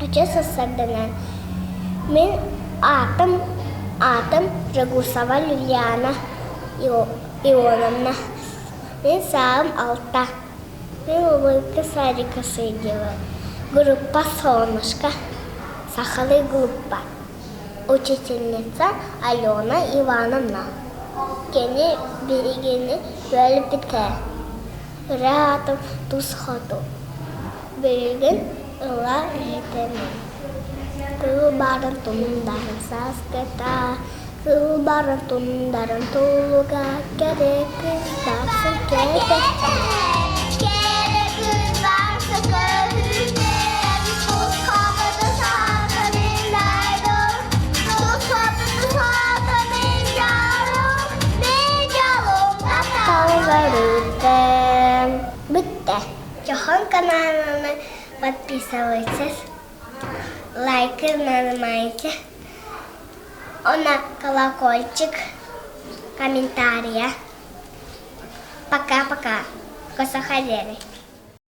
Үчү сарсыарданан мин аатым аатым Жегусова Лилиана Ионовна. Мин сааһым алта. Мин улыбка садика сидела. Группа «Солнышко», сахалыы группа. Учительница Алена Ивановна. Кини биһигини үөрэппитэ. Ырыа аатым тус хоту. Билигин ыла иһитинэн. Кыыл баарын тумнарын сааскыта, кыыл баарын тумнарын тулуга кэрэ кыыс барса кэтэ. Кэрэ кыыс барса көһүтэ, тус хабыты саата мин дайдым, тус хабыты саата мин дьалым, мин дьалым Талгарыттым. Бүттэ. Чохон каналына подписывайтесь, лайки нажимайте, на колокольчик, комментария. Пока-пока. Косохозеры.